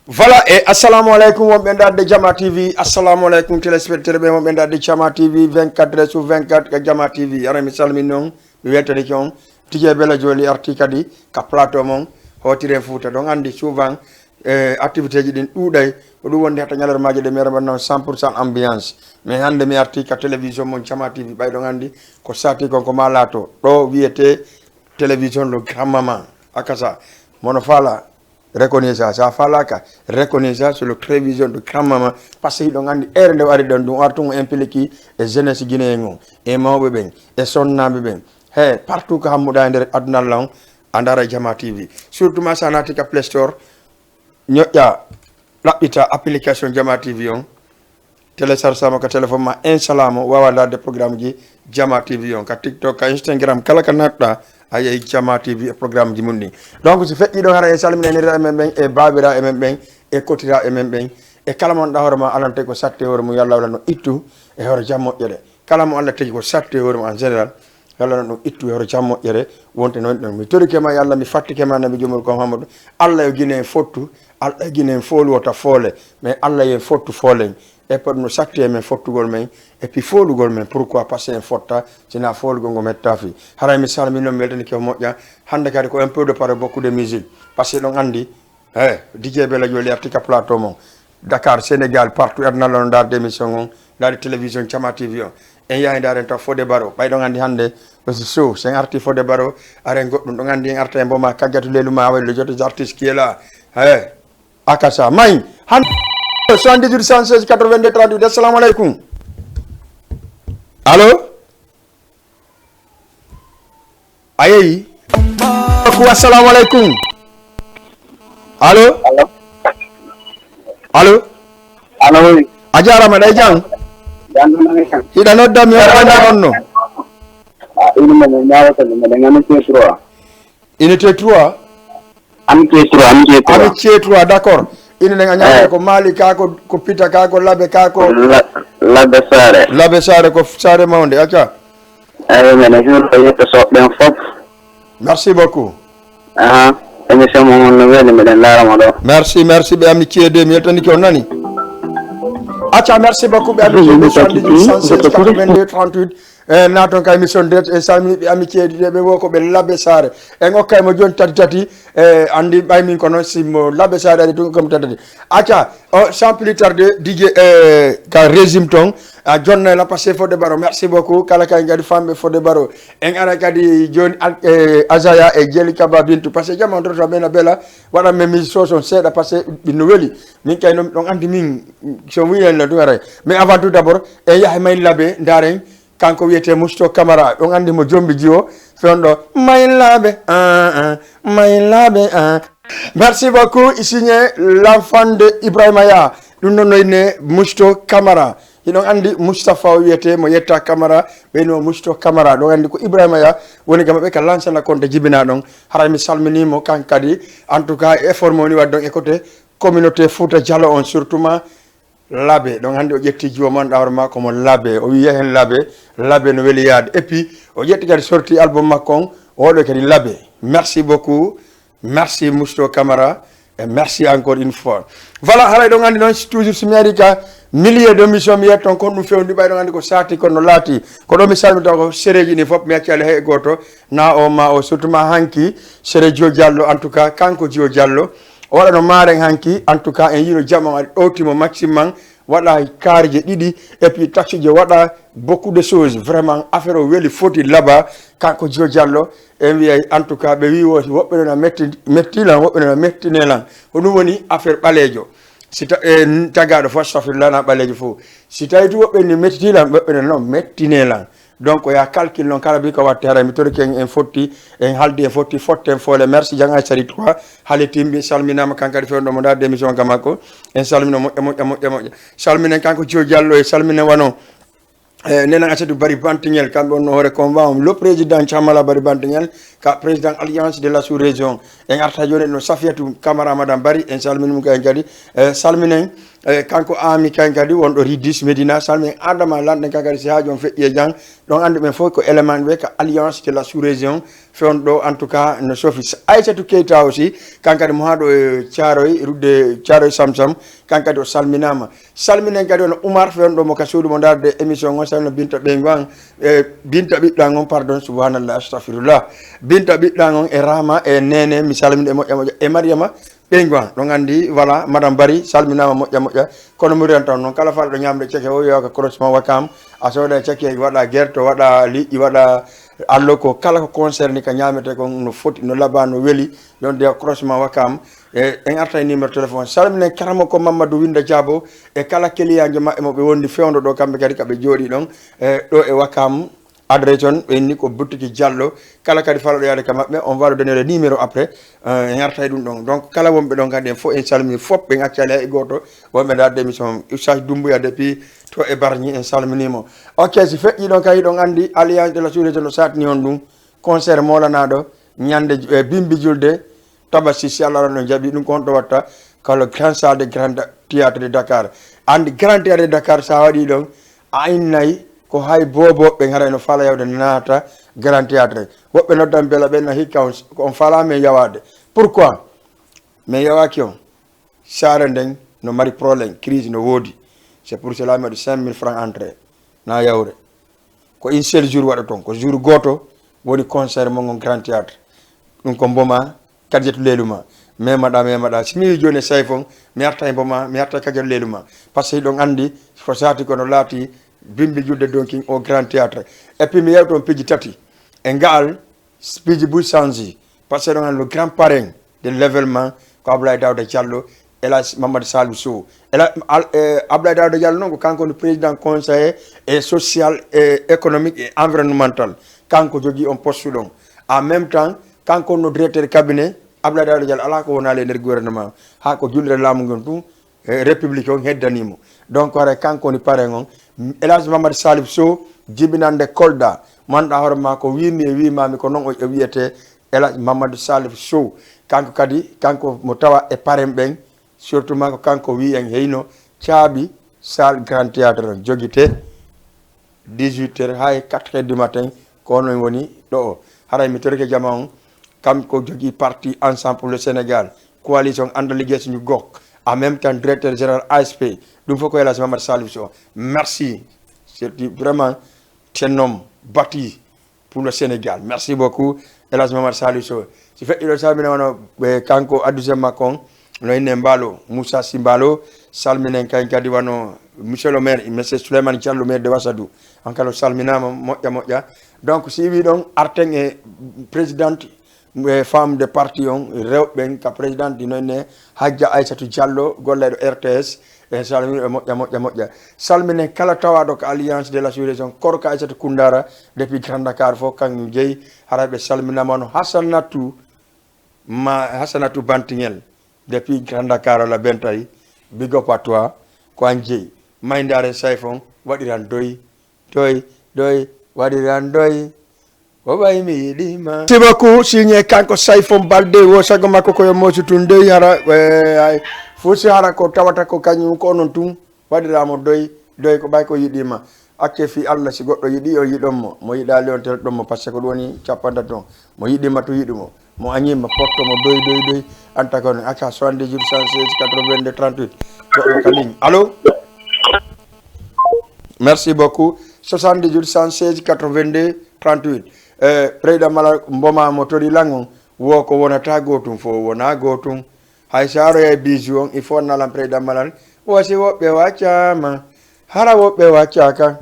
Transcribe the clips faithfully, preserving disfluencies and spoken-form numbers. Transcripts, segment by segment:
Voilà, e assalamu aleykum wonɓe ndaarde Jama T V, assalamu aleykum téléspectateur ɓe wonɓe ndaarde Jama T V, vingt-quatre heures sur vingt-quatre ka Jama T V. Ara mi salmini on, mi weltanike on. Tijee Bela Joli arti kadi ka plateau mon, hootiren Fuuta. Ɗon anndi souvent, e, activité ji ɗin ɗuuɗay, ko ɗum wonde hatta ñalormaaji ɗe mi waɗa non cent pour cent ambiance. Mais hannde mi arti ka télévision mon Jama T V, ɓay ɗon anndi ko sati kon ko ma laato. Ɗo wiyete télévision le grand maman, Akasa. Mono faala, reconnaît ça, sa faalaka, reconnaît ça, c'est le télévision de grand maman. Parce que hiɗon anndi ere nde o ari ɗon, ɗum artu mo impliqué e jeunesse guinéen on, e mawɓe ɓen, e sonnaaɓe ɓen. He, partout ko hammuɗa e nder aduna Allah on, a ndaara Jama T V. Surtout ma sa naati ka Play Store, ñoƴƴa, ɗaɓɓita application Jama T V on. Télécharge sama ka téléphone ma, inshallah mo wawa ndaarde programme ji Jama T V on. Ka TikTok, ka Instagram, kala ka natɗa, a yehi Jama T V e programme ji mun ɗin. Donc, si feƴƴi ɗon hara en salmina e nira e men ɓen, e baabira e men ɓen, e kotira e men ɓen, e kala mo anduɗa hoore ma alante ko satti e hoore mum, yalla wala no ittu e hoore jam moƴƴere. Kala mo Allah tagi ko satti e hoore mum en général, yalla no ɗum ittu e hoore jam moƴƴere, wonte noon ɗon. Mi torike ma, yalla mi fattike ma, Nabi Jomol ko Muhammadu. Allah yo gine en fottu, Allah yo gine en foolu wota foole, mais Allah yo en fottu foolen. E pour no satti e men fottugol men, et puis foolugol men. Pourquoi? Parce que en fotta, sina foolugol ngo metta fi. Haray mi salmini on, mi weltanike on moƴƴa. Hannde kadi ko un peu de parole, beaucoup de musique. Parce que ɗon anndi, eh, D J Bela Joli arti ka plateau mon. Dakar, Sénégal, partout, aduna lan ndaarde émission on, ndaarde télévision Jama T V on. En yahay ndaaren taw Fodé Baro. Ɓay ɗon anndi hannde, aussi so, sen arti Fodé Baro, aren goɗɗum ɗon anndi en arta en mboma kajjatu lelu ma, awa le joto artiste qui est là. Eh, Akasa, may, han, soixante-dix-huit, cent seize, quatre-vingt-deux, trente-huit. Assalamu aleykum. Allo? A yehi? Ko assalamu aleykum. Allo? Allo? Allo? Allo, oui. A jaaraama, ɗay jam? Jam ɗum ɗon e kam. Hiɗa nodda mi on, on no? Ah, ino mo, mo ñaawata ɗum, mbiɗen anndi C trois. Unité trois? Amitié trois, Amitié trois. Amitié trois, d'accord. Ino ɗen a ñaawata ko Maali ka, ko, ko Pita ka, ko Labe ka, ko La-, Labe Saare. Labe Saare ko Saare Mawnde, acca. Eyi, mbiɗen hiwno yetto soɓɓe ɓen fof. Merci beaucoup. Aha, émission mo on no weli, mbiɗen ndaara mo ɗo. Merci, merci, ɓe Amitié deux, mi weltanike on nani. Acca, merci beaucoup, ɓe Amitié deux, soixante-dix-huit, cent seize, quatre-vingt-deux, trente-huit. E, naaton ka émission direct, e salmini ɓe Amitié deux, ɓe wo ko ɓe Labe Saare. En okkay mo jooni tati tati, e, anndi ɓay min kono si mo Labe Saare ari tun comme tati tati. Acca, o, sans plus tarder, D J, e, ka régime ton, a jonnay la passé Fodé Baro. Merci beaucoup. Kala kay ngadi famɓe Fodé Baro. En ara kadi jooni al-, e, Azaya e Jeli Kaba Bintu. Parce que jama on dorto ɓena bela, waɗa men mi soson seeɗa, parce que ɓinno weli. Min kay non, ɗon anndi min, so wiyen la ɗum aray. Mais avant tout d'abord, en yahay may Labe, ndaaren, kanko wiyete Musto Camara, ɗon anndi mo jombi jiwo, fewndo, may Labe, ah, ah, may Labe, ah. Merci beaucoup, il signe l'enfant de Ibrahima Ya. Ɗum ɗon no inne Musto Camara. Hiɗon anndi Mustafa o wiyete mo yetta Camara, ɓeyno Musto Camara. Ɗon anndi ko Ibrahima Ya woni kama ɓe ka lansana konte jibina ɗon. Haray mi salmini mo kan kadi. En tout cas, effort mo woni waɗde ɗon e côté communauté Fouta Djalo on, surtout ma Labe. Ɗon anndi o ƴetti jiwo man ɗawre ma ko mo Labe. O wiya hen Labe, Labe no weli yaade. Et puis, o ƴetti kadi sorti album makko on, o waɗo kadi Labe. Merci beaucoup. Merci Musto Camara. Et merci encore une fois. Voilà, haray ɗon anndi noon, toujours si mi ari ka milieu de mission, mi yetton kon ɗum fewndi ɓay ɗon anndi ko saati kon no laati. Ko ɗo mi salmita ko sereji ni fof, mi accali hay gooto. Na o ma o surtout ma hanki, sere Jio Diallo, en tout cas, kanko Jio Diallo. O waɗano maaren hanki, en tout cas, en yiino jam on aɗa ɗowti mo maximum, waɗa kaarje ɗiɗi, et puis taxi je waɗa beaucoup de choses. Vraiment, affaire o weli foti laba, kanko Jio Diallo, en wiyay, en tout cas, ɓe wi wo, woɓɓe nana metti, metti lan, woɓɓe nana mettine lan. Ko ɗum woni affaire ɓaleejo. Si ta-, e, tagaaɗo fof, astafirullah, na ɓaleejo fof. Si tawi tu woɓɓe ni mettiti lan, woɓɓe nana non mettine lan. Donc, ya calcul non kala bi ko watte haray mi torike en, en fotti, en haldi en fotti, fotten foole. Merci, Jang Aysari trois, hali timbi, salminama kan kadi fewndo mo ndaarde émission ka makko. En salmino moƴƴa, moƴƴa, moƴƴa, moƴƴa. Salminen kanko Jio Diallo e salminen wano, eh, Nena Asadou Bari Bantignel, kamɓe on no hoore convoi on. Le président Chamala Bari Bantignel, ka président Alliance de la Sous-Région. En arta jooni no Safiatou Camara, Madame Bari, en salmini mum kadi. Eh, salminen E kanko Ami kan kadi wonɗo Ridis Medina, salmin Adama lanɗen kan kadi si haaju on feƴƴi e jang. Ɗon anndi ɓen fof ko élément ɓe ka alliance de la sous-région, fewndo ɗo en tout cas no sofi. Aissatou Keita aussi, kan kadi mo haa ɗo e Thiaroye, rudde Thiaroye Samsam, kan kadi o salminaama. Salminen kadi ono Oumar fewndo mo ka suudu mo ndaarde émission on, salmina Binta Ɓeyngu an, e Binta ɓiɗɗo an on, pardon, subhanallah, astahfirullah. Binta ɓiɗɗo an on e Rama e Nene, mi salmina e moƴƴa moƴƴa, e Mariama. Ɓeyngu an, ɗon anndi, voilà, Madame Bari, salminaama moƴƴa moƴƴa. Kono mi renta on noon, kala falɗo ñaamde ceke o, yeewa ka croisement Wakam, a sooda ceke, waɗa gerte, waɗa liƴƴi, waɗa allo, ko kala ko concerné ka ñaamete kon no foti, no laba, no weli, ɗon ndeya croisement Wakam. E, en arta e numéro téléphone. Salminen karamoko Mamadou Winda Diabo e kala keliyaanjo maɓɓe mo ɓe wondi fewndo ɗo, kamɓe kadi ka ɓe jooɗi ɗon, e, ɗo e Wakam. Adresse on, ɓe inni ko boutique Diallo. Kala kadi falaɗo yaade ka maɓɓe, on va le donner le numéro après. Euh, en arta e ɗum ɗon. Donc, kala wonɓe ɗon kadi, en fof en salmini fof, ɓen accali hay e gooto. Wonɓe ndaarde émission, Oustaz Doumbouya depuis to e Bargny, en salminii mo. Ok, si feƴƴi ɗon kadi, ɗon anndi Alliance de la Sous-Région no saatni on ɗum. Concert moolanaɗo ñande, eh, bimbi julde, Tabaski, si Allah ɗon jaɓi ɗum, ko honto watta? Ka le Grand Salle de Grand Théâtre de Dakar. Anndi Grand Théâtre de Dakar, sa waɗi ɗon, a innay ko hay bobo ɓe haray no fala yawde naata Grand Théâtre. Woɓɓe noddan bela ɓen na hikka on, ko on fala men yawaade. Pourquoi? Men yawaaki on. Saare nden no mari problème, crise no woodi. C'est pour cela mi waɗi cinq mille francs entrée. Na yawre. Ko un seul jour waɗa toon. Ko jour gooto woni concert mon on Grand Théâtre. Ɗum ko Mboma, Kadiatou Leluma. Memaɗa, memaɗa. Si mi wi jooni e Sayfon, mi arta e Mboma, mi arta e Kadiatou Leluma. Parce que hiɗon anndi ko saati kono laati bimbi julde donkin au Grand Théâtre. Et puis mi yewta on piiji tati. E ngaal, piiji buy change. Parce que ɗon anndi le grand parrain de l'événement ko Abdoulaye Daouda Diallo, El Hadj Mamadou Salou Sow. El Hadj, Al-, eh, Abdoulaye Daouda Diallo noon ko kanko woni président conseiller et social et économique et environnemental. Kanko jogii on poste ɗon. En même temps, kanko wonno directeur cabinet Abdoulaye Daouda Diallo. Alaa ko wonaali e nder gouvernement. Haa ko jullere laamu ngon tun, eh, république on heddanii mo. Donc, haray kanko woni parrain on. El Hadj Mamadou Salif Sow, jibinande Kolda. Mo annduɗaa hoore maa ko wiimi e wiimaami ko noon o wiyetee El Hadj Mamadou Salif Sow. Kanko kadi, kanko mo tawa e parrain ɓen. Surtout maa ko kanko wii en heyno caabi salle Grand Théâtre on jogitee dix-huit heures haa e quatre heures du matin, ko onon woni ɗo o. Haray mi torike jama on, kanko jogii parti Ensemble pour le Sénégal, coalition Anndal Liggéey Suñu Gox, en même temps directeur général A S P, ɗum fof ko El Hadj Mamadou Salif Sow. Merci. C'est vraiment un homme bâti pour le Sénégal. Merci beaucoup, El Hadj Mamadou Salif Sow. Si feƴƴi ɗo salmina wano, eh, kanko addusen makko on, no inne Mbaalo, Moussa Sy Mbaalo, salminen kañ kadi wano monsieur le maire, monsieur Souleymane Diallo, maire de Wassadou. On kala salminaama, moƴƴa, moƴƴa. Donc, si wi ɗon, arten e présidente, e femme de parti on, rewɓe ɓen ka présidente, no inne Hajja Aissatou Diallo, golleyɗo R T S, en salmini ɓe moƴƴa, moƴƴa, moƴƴa. Salminen kala tawaaɗo ko Alliance de la Sous-Région, Korka Aissatou Koundara, depuis Grand Dakar fof, kañum jeyi. Haray ɓe salminaama no Hasanatou, ma Hasanatou Bantingel, depuis Grand Dakar, la Bentay, big up à toi, ko an jeyi. Mayndaare Sayfon, waɗiran doy, doy, doy, waɗiran doy. Ko ɓay mi yiɗi ma. Merci beaucoup, signé kanko Sayfon Balde, wo sago makko ko yo mosu tun dey hara, eh, ay, fuu si hara ko tawata ko kañum ko onon tun waɗiraamo doy, doy ko ɓay ko yiɗi ma. Acce fii Allah, si goɗɗo yiɗi o yiɗon mo, mo yiɗaali on tel ɗon mo, parce que ko ɗum woni cappanɗe tati on. Mo yiɗi ma tun yiɗu mo, mo añi ma potto mo doy, doy, doy. Anta ko acca soixante-dix-huit cent seize quatre-vingt-deux trente-huit. Goɗɗo ka ligne. Allô? Merci beaucoup. Soixante-dix-huit cent seize quatre-vingt-deux trente-huit. Eh, Président Malal Mboma mo tori langon, wo ko wonata gootum fof wona gootum. Hay si aroyay bijou on, il faut nalan Président Malal. Wo si woɓɓe waccaama, hara woɓɓe waccaaka.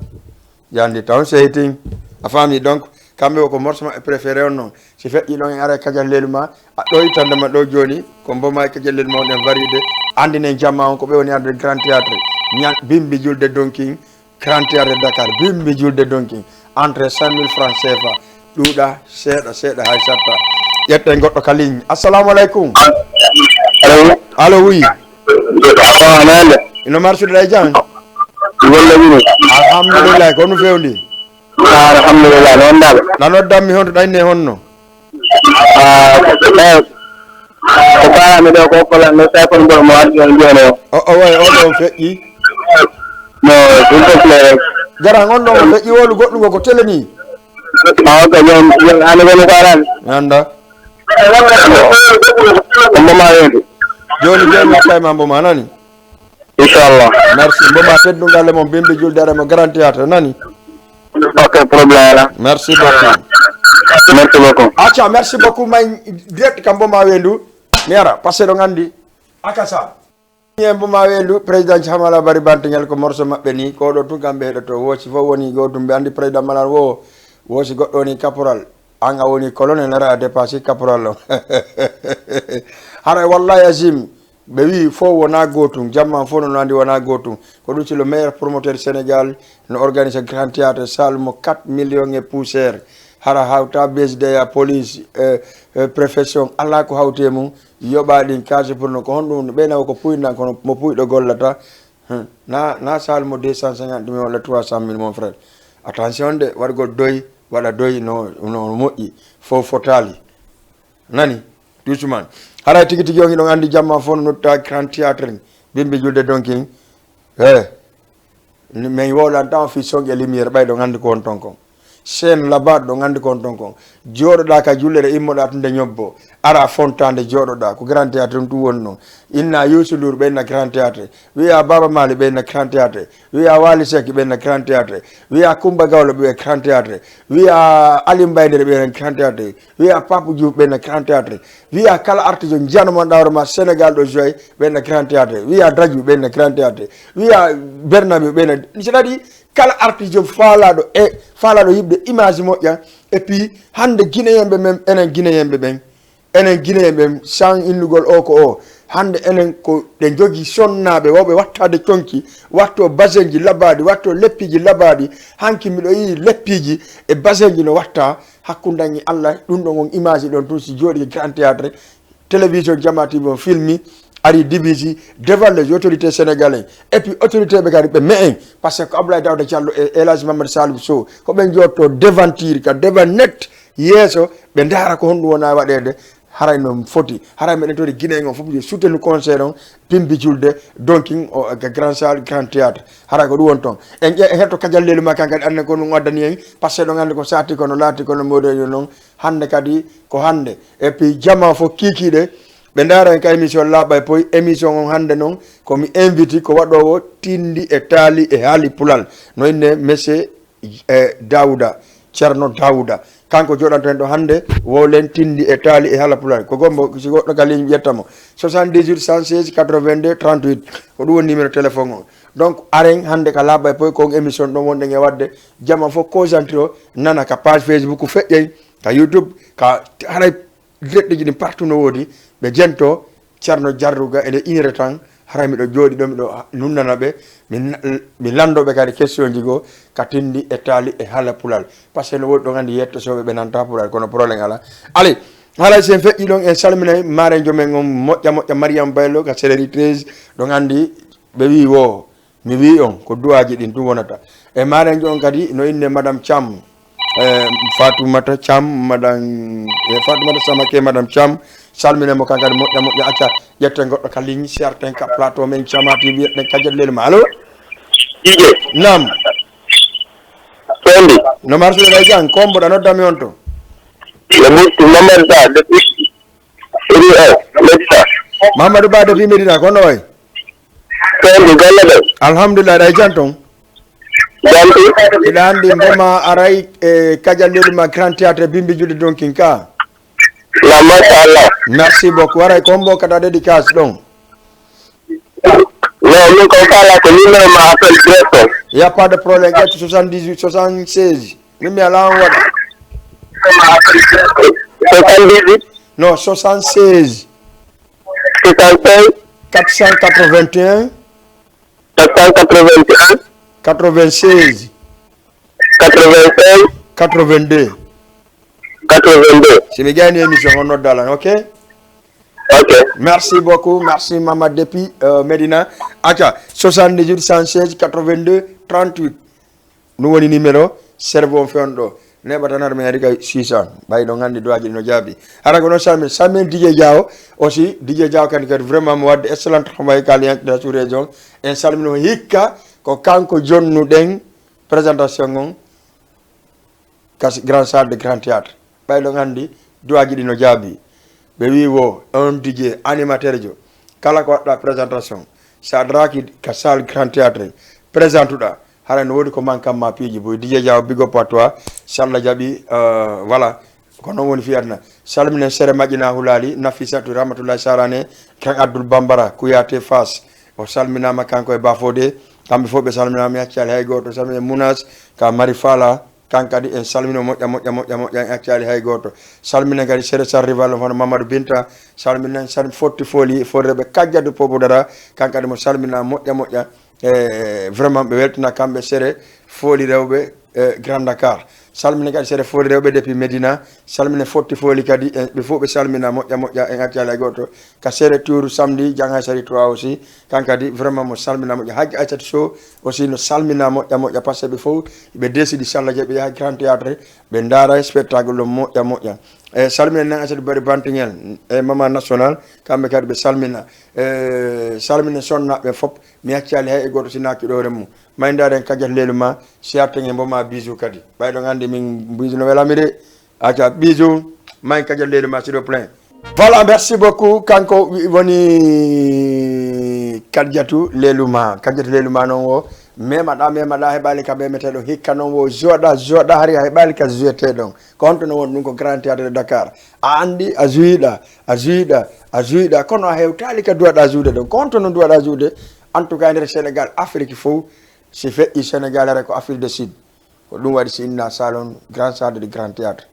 Yandi town seytin. A faami, donc, kamɓe o ko morceau maɓɓe préféré on noon. Si feƴƴi ɗon en ara e Kadiatou Leluma, a ɗo ittande ma ɗo jooni, ko Mboma e Kadiatou Leluma on ɗen variété. Anndinen jamma on ko ɓe woni arde Grand Théâtre. Ñan bimbi julde donkin, Grand Théâtre de Dakar, bimbi julde donkin. Entrée cinq mille francs C F A. Ɗuuɗa, seeɗa, seeɗa, hay satta. Ƴetten goɗɗo ka ligne. Assalamu aleykum. Allo. Allo, oui. Assalamu aleykum. Ino marsude ɗa e jam? Golle mum. Alhamdulillah, ko no fewndi? Ah, alhamdulillah, no wondaɓe? Na noddammi honto ɗa inne honno? Ah, eh, Ko faami ɗo ko oppolan no téléphone ngol mo addi on jooni o. O, o wayi, o ɗon feƴƴi. No, s'il te plaît rek. Garan on ɗon o feƴƴi wolu goɗɗum ko tele ni. Ah, ok, jon, jon, ani woni ko aran. Mi annda. Ko Mboma Wendu. Jooni, jooni, mi tawi ma Mboma, a nani? Inchallah. Merci. Mboma teddungal e mon, bimbi julde are mo Grand Théâtre, nani? Ok, problème ala. Merci beaucoup. Merci beaucoup. Acca, merci beaucoup, may direct ka Mboma Wendu. Mi ara, parce que ɗo nganndi. Akasa. Ñe Mboma Wendu, président Hamala Bari Bantingel ko morso maɓɓe ni, ko ɗo tun kamɓe heɗoto, woosi fof woni gootum, ɓe anndi président Malar wo, woosi goɗɗo woni caporal, an a woni colonel, ara a dépassé caporal o. Haray wallahi azim, ɓe wi fof wona gootum, jamma fof no anndi wona gootum. Ko ɗum si le meilleur promoteur Sénégal no organiser grand théâtre, salle mo quatre millions et poussière. Hara hawta B S D A, police, euh, euh, préfection, ala ko hawte mum. Yoɓa ɗin case pour no ko honɗum ɓeyna ko puyɗan kono mo puyɗo gollata. Hmm. Na, na salle mo deux cent cinquante mille walla trois cent mille, mon frère. Attention de, waɗgol doy, waɗa doy no, no moƴƴi. Fof fotali. Nani? Doucement. Haray tigi tigi on hiɗon anndi jamma fof no notta grand théâtre ni. Bimbi julde donkin. Eh. Min wowlanta on fii son e lumière, ɓay ɗon anndi ko won ton kon. Seen labaɗo ɗon anndi ko won ton kon. Jooɗoɗaa ka jullere, immoɗaa tun nde ñobbo. Ara fontaande jooɗoɗaa. Ko grand théâtre ɗum tun woni non. Inna Youssou Ndour ɓe na grand théâtre. Wiya Baaba Maali ɓe na grand théâtre. Wiya Waly Seck ɓe na grand théâtre. Wiya Coumba Gawlo ɓe grand théâtre. Wiya Ali Mbaye Nder ɓe na grand théâtre. Wiya Pape Diouf ɓe na grand théâtre. Wiya kala artijo jiyano mon ɗawre ma Sénégal ɗo joy ɓe na grand théâtre. Wiya Dadju ɓe na grand théâtre. Wiya Bernabeu ɓe na, c'est-à-dire kala artijo faalaɗo e faalaɗo yiɓde image moƴƴa. Et puis hannde Guinéen ɓe men, enen Guinéen ɓe ɓen, enen Guinéen ɓen, sans innugol o ko o, hannde enen ko ɗe jogii sonnaaɓe wawɓe wattaade conki, watto basenji labaɗi, watto leppiiji labaɗi. Hanki miɗo yi'i leppiiji e basenji no watta. Hakkundanji Allah, ɗum ɗon on image ɗon tun si jooɗi e grand théâtre, télévision Jama T V on filmi, ari divisi devant les autorités sénégalais. Et puis autorité ɓe kadi ɓe me'en, parce que ko Abdoulaye Daouda Diallo e El Hadji Mamadou Salif Sow, ko ɓen jooɗto devant tir ka devant net, yeeso, ɓe ndaara ko honɗum wona waɗeede, haray no foti, haray meɗen tori Guinée on fof yo soutenu concert on, pimbi julde, donkin o, ka grand salle, grand théâtre. Haray ko ɗum won ton. En ƴe-, en hetto Kadial Leluma kan kadi, annen ko ɗum addani en, parce que ɗon anndi ko saati kono laati kono mboɗo yo non. Hannde kadi ko hannde. Et puis jama fof kiikiiɗe, ɓe ndaara en ka émission Laaɓa e Poy. Émission on hannde non, ko mi invité ko waɗoowo tindi e taali e haali pulal. No inne monsieur, eh, Daouda, Ceerno Daouda. Kanko jooɗanto en ɗo hannde, wowlen tindi e taali e haala pulal. Ko gombo, si goɗɗo ka ligne ƴetta mo. Soixante-dix-huit cent seize quatre-vingt-deux trente-huit. Ko ɗum woni numéro téléphone o. Donc, aren hannde ka Laaɓa e Poy, ko on émission ɗon wonɗen e waɗde. Jama fof concentré o, nana ka page Facebook feƴƴey, ka YouTube, ka haray direct ji ɗin partout no woodi, ɓe jento Ceerno Jarruga e nde inire tan, haray miɗo jooɗi ɗo, miɗo nunnana ɓe, mi na-, mi lanndo ɓe kadi question ji goo, ka tindi e taali e haala pulal. Parce que no woodi ɗon anndi yetto sooɓe ɓe nanta pulal, kono problème ala. Allez, haray si en feƴƴi ɗon, en salminay maarenjo men on moƴƴa moƴƴa, Mariam Baylo ka Sellerie treize, ɗon anndi ɓe wi wo, mi wi on, ko duwaaji ɗin tun wonata. E maarenjo on kadi, no inne Madame Thiam, eh, Fatoumata Thiam, Madame, eh, Fatoumata Samake, Madame Thiam, salmine mo kan kadi moƴƴa moƴƴa, acca ƴetten goɗɗo ka ligne, serten ka plateau men Thiam T V, ƴetten ka jeɗɗe leydi ma. Allo? Ije. Naam. Sendi. No marsuɗe ɗay jang, ko mboɗa noddami on to? Le Musti Mamadou Ba, depuis Iri o, Medina. Mamadou Ba depuis Medina, ko no way? Sendi, golle ɗe. Alhamdulillah, ɗay jang ton? Jam tu? Hiɗa anndi Mboma aray e Kadial Leluma Grand Théâtre bimbi julde donkin ka. Na, machallah. Merci beaucoup. Aray ko mbo kata dédicace ɗon? Non, min ko faala ko numéro ma appel direct o. Y a pas de problème. Ƴettu soixante-dix-huit soixante-seize. Min mi alaa on waɗa. Soixante-dix-huit? Non, soixante-seize. Soixante-seize. Quatre cent quatre-vingt-un. Quatre cent quatre-vingt-un. Quatre-vingt-seize. Quatre-vingt-seize. Quatre-vingt-deux. Quatre-vingt-deux. Si mi gayni émission, on nodda lan, ok? Ok. Merci beaucoup, merci Mama depuis, euh, Medina. Acca, soixante-dix-huit cent seize quatre-vingt-deux trente-huit. Ɗum woni numéro serveur on fewndo ɗo. Neɓa tan haɗa men ari ka six cents. Ɓay ɗon anndi duwaaji ɗi no jaabi. Hara ko noon salmin, salmin D J Diaw aussi. D J Diaw kadi, kadi vraiment mo waɗde excellent travail ka Alliance de la sous-région. En salmino hikka ko kanko jonnuɗen présentation on ka grand salle de grand théâtre. Ɓay ɗon anndi duwaaji ɗi no jaabi. Ɓe wi wo on D J animateur jo, kala ko waɗɗa présentation, sa daraki ka salle grand théâtre, présentuɗa, hara no woodi ko mankan ma piiji boy. D J Diaw, big up à toi. Salla jaɓi, euh, voilà. Ko noon woni fii aduna. Salminen Sere Maƴina Hulaali, Nafisatu, Rahmatullahi Sarane, Kan Abdul Bambara, Kuyate Fas. O salminaama kanko e Bafode. Kamɓe fof ɓe salminaama, mi accaali hay gooto. Salminen Munas, ka Mari Fala. Kan kadi en salmino moƴƴa, moƴƴa, moƴƴa, moƴƴa, en accaali hay gooto. Salminen kadi Sere Sar Rival, hono Mamadou Binta. Salminen, salmi fotti fooli, fooli rewɓe Kajjadu Pobo Dara. Kan kadi mo salmina moƴƴa, moƴƴa. E vraiment ɓe weltina kamɓe Sere fooli rewɓe, e Grand Dakar. Salminen kadi Sere fooli rewɓe depuis Medina. Salminen fotti fooli kadi, e ɓe fof ɓe salmina moƴƴa, moƴƴa, en accaali hay gooto. Ka Sere Tour samedi, Jang Aysari trois aussi. Kan kadi vraiment mo salmina moƴƴa. Hajji Aysatu Sow aussi no salmina moƴƴa, moƴƴa, parce que ɓe fof ɓe décidi salla je ɓe yaha Grand Théâtre, ɓe ndaara spectacle ɗo moƴƴa, moƴƴa. E salminen nan Aysatu Bari Bantingel e Mama National, kamɓe kadi ɓe salmina. E salminen sonnaɓe fof, mi accaali hay e gooto si naaki ɗo remmu. May ndaaren Kajjat Leelu ma, si arten e Mboma Bijou kadi. Ɓay ɗon anndi min Bijou no welami de. Acca, Bijou, may Kajjat Leelu ma, s'il vous plaît. Voilà, merci beaucoup. Kanko wi-, woni Kajjatu Leelu ma. Kajjatu Leelu ma noon wo, memaɗa, memaɗa, heɓaali ka memeteɗo. Hikka noon wo, joɗa, joɗa, hari a heɓaali ka joueteɗon. Ko honto no woni ɗum? Ko Grand Théâtre de Dakar. A anndi, a juyɗa, a juyɗa, a juyɗa. Kono a hewtaali ka duwaɗa juude ɗon. Ko honto no duwaɗa juude? En tout cas, nder Sénégal, Afrique fof, si feƴƴi Sénégal, hara ko Afrique du Sud. Ko ɗum waɗi si inna salon, grand salle de grand théâtre.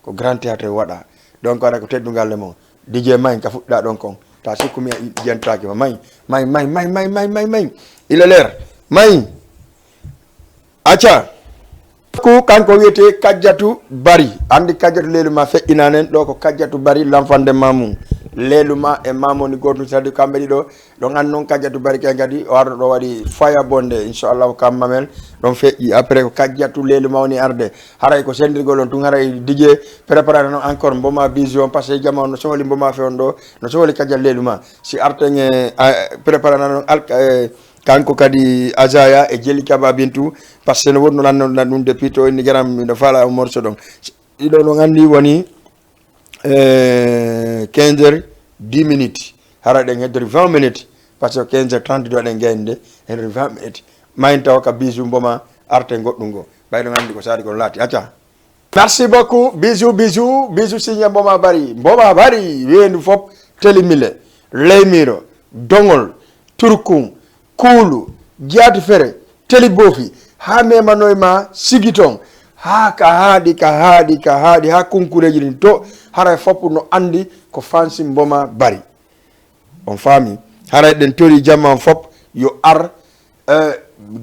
Ko grand théâtre waɗa. Donc, aɗa ko teddungal le mon. D J May, ka fuɗɗa ɗon kon. Ta sikku mi a-, jentaaki ma. May, may, may, may. Il est l'heure. May. Acca. Ko kanko wiyete Kajjatu Bari. Anndi Kajjatu Leelu ma feƴƴinanen. Ɗo ko Kajjatu Bari, l'enfant de Mamou. Leelu ma e Mamou ni gootum, c'est-à-dire kamɓe ɗiɗo. Ɗon an noon Kajjatu Bari ken kadi, o arno ɗo waɗi faya bonde, inchallahu kam mamel. Ɗon feƴƴi. Après ko Kajjatu Leelu ma woni arde. Haray ko sendirgol on tun, haray D J préparana noon encore Mboma Bijou on, parce que jama on no sohli Mboma fe on ɗo, no sohli Kajjat Leelu ma. Si arten e, a, préparana noon al-, e, kanko kadi Azaya e Jelika Babintu, parce que no wonno lanno ɗum depuis to inni garam miɗo faala o morceau ɗon. Ɗiɗo ɗon anndi woni, e, quinze heures dix minutes. Hara ɗen heddori vingt minutes, parce que quinze heures trente ɗo ɗen gayni de, heddori vingt minutes. Mayin taw ka Bijou Mboma arte goɗɗum go. Ɓay ɗon anndi ko saari kon laati. Acca. Merci beaucoup. Bijou, Bijou, Bijou Signe Mboma Bari. Mboma Bari, weendu fop, Telimile, Leymiro, Dongol, Turkun, Kuulu, Jaati Fere, Teli Boofi, haa memanoy ma sigi ton, haa ka haaɗi, ka haaɗi, ka haaɗi, haa kunkureeji ɗin to, haray fop no anndi ko fansi Mboma Bari. On faami? Haray ɗen tori jama on fop yo ar, eh,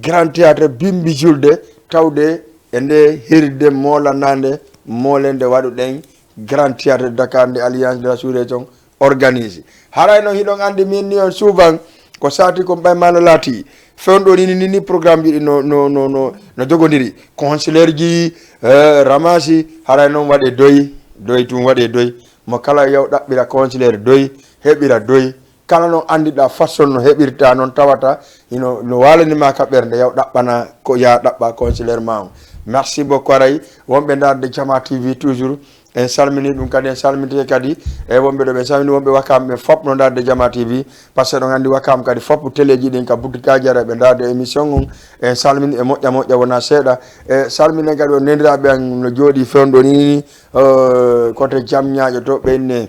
Grand Théâtre bimbi julde, tawde e nde hirde moolanande, moolende waɗuɗen Grand Théâtre de Dakar nde Alliance de la Sous-Région organise. Haray noon hiɗon anndi min ni on souvent ko saati kon ɓay mana laati. Fewndo ni, ni, ni programme ji ɗi no, no, no, no, no jogodiri. Consuleurji, eh, ramasi, haray noon waɗe doy, doy tun waɗe doy. Mo kala yaw ɗaɓɓira consuleure doy, heɓira doy. Kala no anndiɗaa façon no heɓirta noon tawata ino, no waalanima ka ɓernde, yaw ɗaɓɓana ko ya ɗaɓɓa consuleure ma on. Merci beaucoup. Haray wonɓe ndaarde Jama T V toujours, en salmini ɗum kadi, en salminike kadi e wonɓe ɗo, ɓe salmini wonɓe Wakam ɓe fop no ndaarde Jama T V, parce que ɗon anndi Wakam kadi fop teleji ɗin ka boutique aji ara ɓe ndaarde émission on. En salmini e moƴƴa moƴƴa wona seeɗa. E salminen kadi on nendiraaɓe an no jooɗi fewndo ni, eh, kote jam ñaaƴo to ɓe inne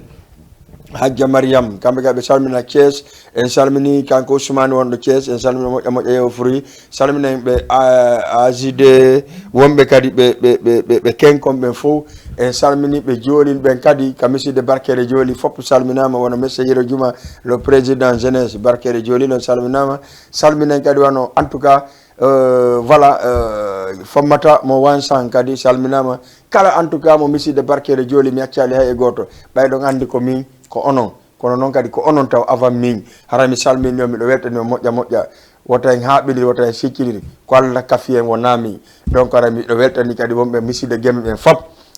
Hajja Mariam, kamɓe kadi ɓe salmina Thiès. En salmini kanko Ousmane wonɗo Thiès, en salmini moƴƴa moƴƴa yewo furi. Salminen ɓe, a, A J D, wonɓe kadi ɓe, ɓe, ɓe, ɓe, ɓe kenkon ɓen fof. En salmini ɓe joolin ɓen kadi, ka miside Barkere Jooli, fop salminama, wano Monsieur Yero Juma, le président jeunesse Barkere Jooli, ɗon salminama. Salminen kadi wano, en tout cas, euh, voilà, euh, Fammata mo Wansan kadi salminama. Kala en tout cas mo miside Barkere Jooli, mi accali hay e gooto. Ɓay ɗon anndi ko min, ko onon. Kono noon kadi ko onon taw avant min. Hara mi salmini on, miɗo weltani on moƴƴa moƴƴa. Wota en haaɓindir, wota en siccindir. Ko Allah kafi en, wonaa min. Donc hara miɗo weltani kadi wonɓe Misiide Gemme ɓen fop.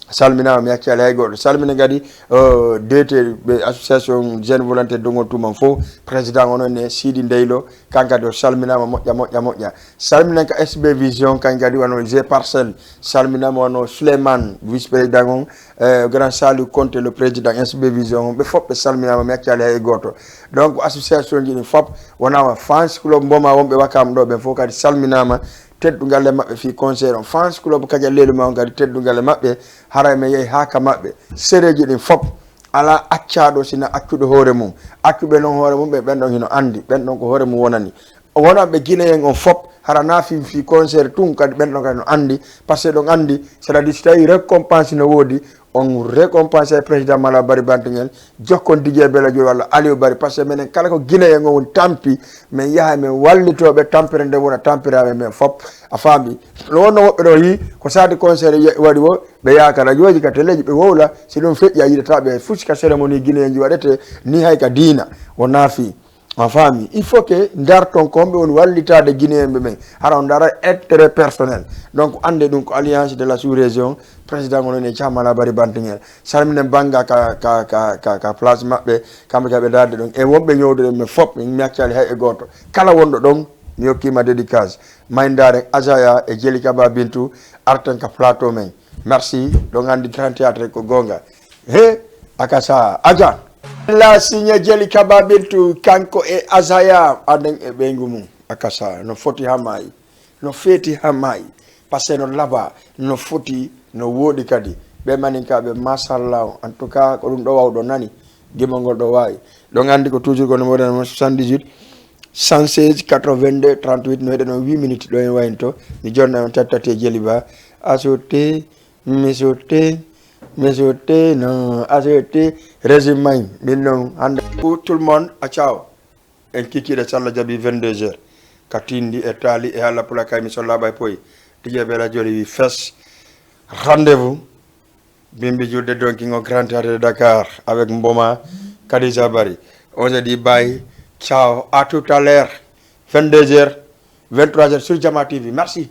Salminaama, mi accaali hay gooto. Salmina kadi, euh, D T ɓe association jeune volontaire Dogon Tuman fof, président onon ne Sidi Ndeylo, kan kadi o salminaama moƴƴa, moƴƴa, moƴƴa. Salmina ka S B Vision, kan kadi wano G Parcelle, salminaama wano Souleymane, vice président on, euh, grand Saliou Konté, le président S B Vision on, ɓe fop ɓe salminaama, mi accaali hay gooto. Donc association ji ɗin fop, wonaama fans club Mboma wonɓe Wakam ɗo, ɓen fof kadi salminaama. Teddungal e maɓɓe fii concert on. Fans club Kaja Leluma on kadi teddungal e maɓɓe. Haray mi yehi haa ka maɓɓe. Sereeji ɗin fop, alaa accaaɗo sina accuɗo hoore mum. Accuɓe noon hoore mum ɓe, ɓen ɗon hino anndi. Ɓen ɗon ko hoore mum wonani. Wonanɓe Guinéen on fop, hara na fii, fii concert tun kadi ɓen ɗon kadi no anndi. Parce que ɗon anndi, c'est-à-dire si tawi récompense no woodi, on récompense président Mala Bari Bantingel, jokkon Didier Bella Diol walla Aliou Bari, parce que minen kala ko Guinéen on woni tampi, min yaha min wallitoo ɓe, tampere nde wona tampiraaɓe men fop. A faami? No wonno woɓɓe ɗo yii ko saade concert ye-, waɗi o, ɓe yaha ka radioji, ka teleji, ɓe wowla. Si ɗum feƴƴi a yiɗata ɓe fusi ka cérémonie Guinéen ji waɗete ni, hay ka diina o naafi. A faami? Il faut que ndarton ko homɓe woni wallitaade Guinéen ɓe ɓen. Hara on ndara intérêt personnel. Donc annde ɗum ko Alliance de la Sous-Région, président on ne Thiamala Bari Bantingel. Salminen bannga ka, ka, ka, ka, ka place maɓɓe, kamɓe ka ɓe darde ɗon. E wonɓe ñowde ɗon, men fop, mi accaali hay e gooto. Kala wonɗo ɗon, mi yokkiima dédicace. Mayndaare Azaya e Jeli Kaba Bintu, arten ka plateau men. Merci, ɗon anndi Grand Théâtre ko goonga. He, akasa, aja. La signe Jeli Kaba Bintu, kanko e Azaya, aden e ɓeyngu mum. Akasa, no foti haa maayi. No feeti haa maayi. Parce que no laba, no foti, no wooɗi kadi. Ɓe maninka ɓe, machallah. En tout cas, ko ɗum ɗo wawɗo nani. Gimol ngol ɗo waawi. Ɗon anndi ko toujours ko numéro soixante-dix-huit, cent seize, quatre-vingt-deux, trente-huit, no heɗen on huit minutes ɗo en wayinto. Mi jonna on tati tati e Jeli Ba. Asote, mi sote, mi sote, no, asote, régime may, min non, hannde. Pour tout le monde, a ciao. En kikiiɗe, so Allah jaɓi, vingt-deux heures. Ka tindi e taali e haala pula kay, mi sollaɓa e poyi. Tigi e Bella Diol wi fes. Rendez-vous. Bimbi julde donki ngo Grand Théâtre de Dakar avec Mboma Kadija Bari. On se dit bye. Ciao. À tout à l'heure. Vingt-deux heures, vingt-trois heures sur Jama T V. Merci.